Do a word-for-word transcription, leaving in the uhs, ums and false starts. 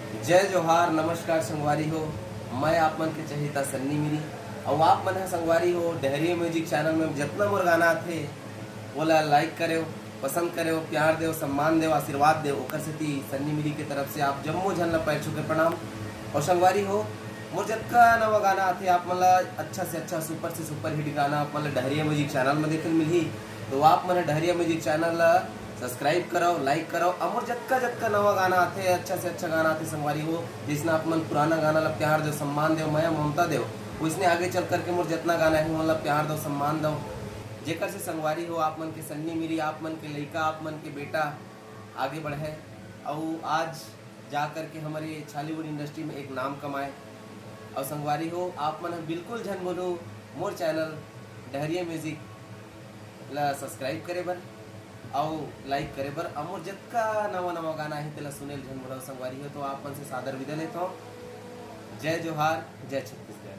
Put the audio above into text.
जय जोहार, नमस्कार संगवारी हो, मैं आप मन के चहेता सन्नी मिरी। अउ आप मन ह संगवारी हो, डहरिया म्यूजिक चैनल में जतना मोर गाना आथे, ओला लाइक करेव, पसंद करेव, प्यार देव, सम्मान देव, आशीर्वाद देव, ओकर सेती सन्नी मिरी के तरफ से आप जम्मो झन ला पैर छू के प्रणाम। अउ संगवारी हो, मोर जतका नवा गाना आथे, आप मन ला अच्छा से अच्छा, सुपर से सुपर हिट गाना आप मन ला डहरिया म्यूजिक चैनल में देखे ल मिलही। तो आप मन ह डहरिया म्यूजिक चैनल ला सब्सक्राइब करव, लाइक करव, अउ मोर जतका जतका नवा गाना आथे, अच्छा से अच्छा गाना आथे संगवारी हो, जइसना आप मन पुराना गाना ला प्यार देव, सम्मान देव, मया ममता देव, वइसने आगे चल करके मोर जतना गाना हे, ओमन ला प्यार देव, सम्मान देव, जेकर से संगवारी हो, आप मन के सन्नी मिरी, आप मन के लइका, आप मन के बेटा आगे बढ़े, अउ आज जा करके हमर छॉलीवुड इंडस्ट्री में एक नाम कमाए। अउ संगवारी हो, आप मन ह बिल्कुल झन भूलव मोर चैनल डहरिया म्यूजिक ला सब्सक्राइब करे बर अउ लाइक करे बर, अउ मोर जतका नवा नवा गाना हे, तेला सुने ल झन भूलव संगवारी हो। तो आप मन से सादर विदा लेथव। जय जोहार, जय छत्तीसगढ़।